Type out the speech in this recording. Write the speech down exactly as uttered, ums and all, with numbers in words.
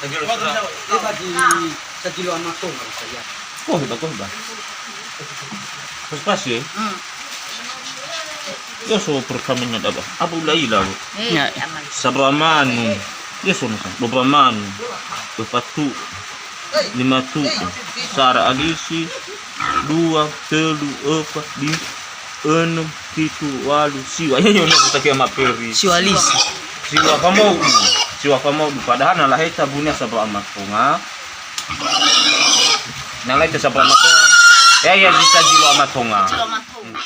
Eba di Sajilo Amato, nggak bisa ya. Kohe ba, kohe ba. Pas-pas ya. Hmm. Ya so perkawinan apa? Apa ulai lah. Eh, Ya. Aman. Sabra manu. Ya so nasa. Dua manu. Empat tu. Lima tu. Sara alisi. Dua, telu, empat, lima, enam, pitu, walu, siwa. Ya, ya, ya, tak kira maperi. Siwa alisi. Siwa famaudu. Siwa famaudu. Padahal na laheta bunia sabra amatonga. Na laheta sabra amatonga. Ya, ya, di Sajilo Amatonga. Sajilo Amatonga.